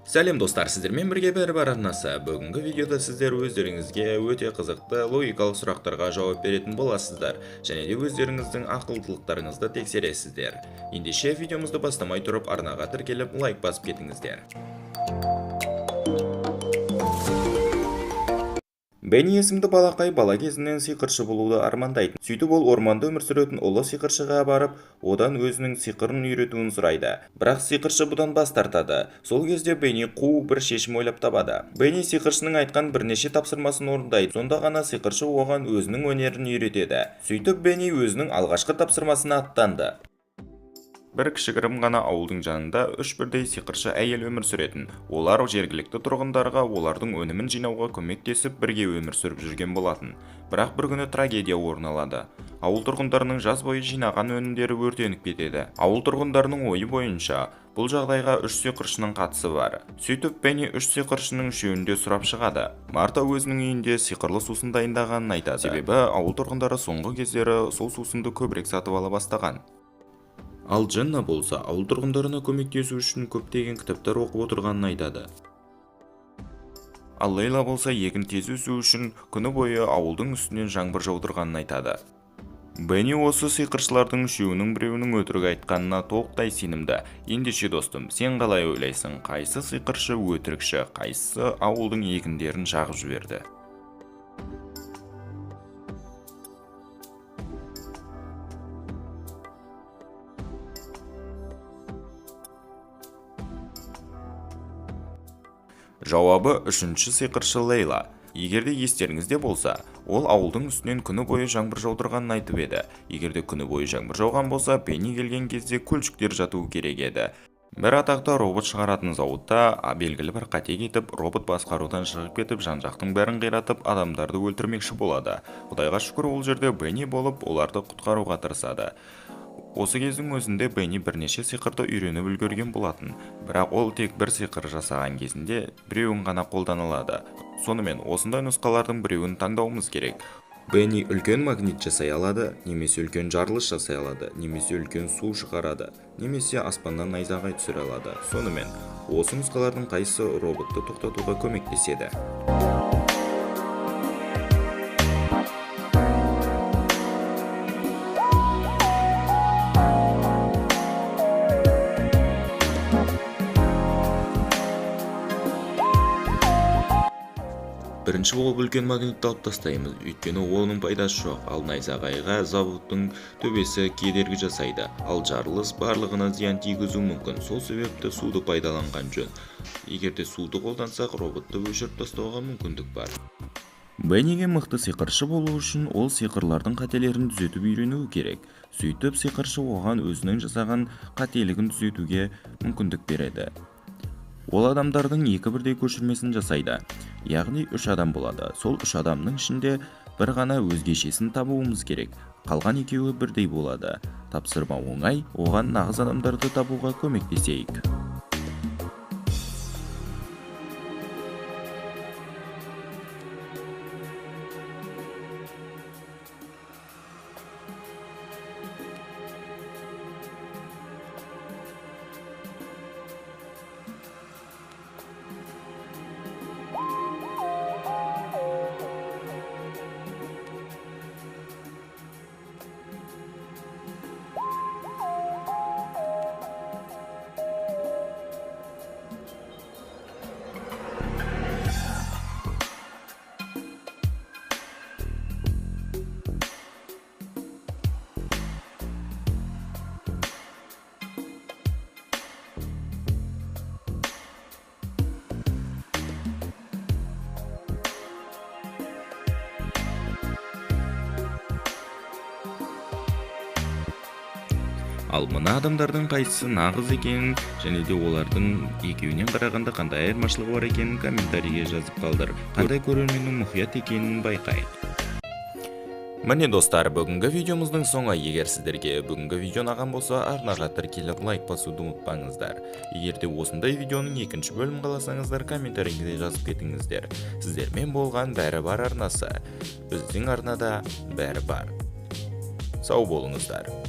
Сәлем, достар! Сіздермен бірге Бәрі бар арнасы. Бүгінгі видеода сіздер өздеріңізге өте қызықты логикалық сұрақтарға жауап беретін боласыздар және де өздеріңіздің ақылдылықтарыңызды тексересіздер. Ендеше, видеомызды бастамай тұрып, арнаға тіркеліп, лайк басып кетіңіздер. Бенни есімді балақай бала кезінен сиқыршы болуды армандайтын. Сөйтіп, ол орманда өмір сүретін ұлы сиқыршыға барып, одан өзінің сиқырын үйретуін сұрайды. Бірақ сиқыршы бұдан бас тартады. Сол кезде Бенни қу бір шешім ойлап табады. Бенни сиқыршының айтқан бірнеше тапсырмасын орындайды. Сонда ғана сиқыршы оған өзінің өнерін үйретеді. Сөйтіп, Бенни өзінің алғашқы тапсырмасына аттанды. Бір кішігірім ғана ауылдың жанында үш бірдей сиқыршы әйел өмір сүретін. Олар жергілікті тұрғындарға олардың өнімін жинауға көмектесіп, бірге өмір сүріп жүрген болатын. Бірақ бір күні трагедия орын алады. Ауыл тұрғындарының жаз бойы жинаған өнімдері өртеніп кетеді. Ауыл тұрғындарының ойы бойынша, бұл жағдайға үш сиқыршының қатысы бар. Сөйтіп, Бенни үш сиқыршының үшеуін де сұрап шығады. Марта өзінің үйінде сиқырлы сусын дайындағанын айтады, себебі ауыл тұрғындары соңғы кездері сол сусынды көбірек сатып ала бастаған. Ал Дженна болса, ауыл тұрғындарына көмектесу үшін көптеген кітаптар оқып отырғанын айтады. Ал Лейла болса, егін тез өсу үшін күні бойы ауылдың үстінен жаңбыр жаудырғанын айтады. Бенни осы сиқыршылардың үшеуінің біреуінің өтірік айтқанына толықтай сенімді. Ендеше, достым, сен қалай ойлайсың, қайсы сиқыршы өтірікші, қайсысы ауылдың егіндерін жағып жіберді? Жауабы: үшінші сиқыршы Лейла. Егер де естеріңізде болса, ол ауылдың үстінен күні бойы жаңбыр жаудырғанын айтып еді. Егер де күні бойы жаңбыр жауған болса, Бенни келген кезде көлшіктер жатуы керек еді. Бір атақты робот шығаратын зауытта белгілі бір қате кетіп, робот басқарудан шығып кетіп, жан-жақтың бәрін қиратып, адамдарды өлтірмекші болады. Құдайға шүкір, ол жерде Бенни болып, оларды құтқаруға тырысады. Осы кездің өзінде Бенни бірнеше сиқырды үйреніп үлгерген болатын. Бірақ ол тек бір сиқыр жасаған кезінде біреуін ғана қолдана алады. Сонымен, осындай нұсқалардың біреуін таңдауымыз керек. Бенни үлкен магнит жасай алады, немесе үлкен жарылыс жасай алады, немесе үлкен су шығарады, немесе аспаннан найзағай түсіре алады. Сонымен, осы нұсқалардың қайсысы роботты тоқтатуға көмектеседі? Бірінші болып үлкен магнитті алып тастаймыз, өйткені оның пайдасы жоқ. Ал найзағайға заводтың төбесі кедергі жасайды. Ал жарылыс барлығына зиян тигізуі мүмкін. Сол себепті суды пайдаланған жөн. Егер де суды қолдансақ, роботты өшіріп тастауға мүмкіндік бар. Бенниге мықты сиқыршы болу үшін ол сиқырлардың қателерін түзетіп үйренуі керек. Сөйтіп, сиқыршы оған өзінің жасаған қателігін түзетуге мүмкіндік береді. Ол адамдардың екі бірдей көшірмесін жасайды, яғни үш адам болады. Сол үш адамның ішінде бір ғана өзгешесін табуымыз керек. Қалған екеуі бірдей болады. Тапсырма оңай, оған нағыз адамдарды табуға көмектесейік. Ал мына адамдардың қайсысы нағыз екенін және де олардың екеуінен қарағанда қандай айырмашылығы бар екенін комментарийге жазып қалдыр. Қандай көрерменнің мұқият екенін байқайық. Міне, достар, бүгінгі видеомыздың соңы. Егер сіздерге бүгінгі видео ұнаған болса, арнаға тіркеліп, лайк басуды ұмытпаңыздар. Егер де осындай видеоның екінші бөлімін қаласаңыздар, комментарийге жазып кетіңіздер. Сіздермен болған Бәрі бар арнасы. Біздің арнада бәрі бар. Сау болыңыздар.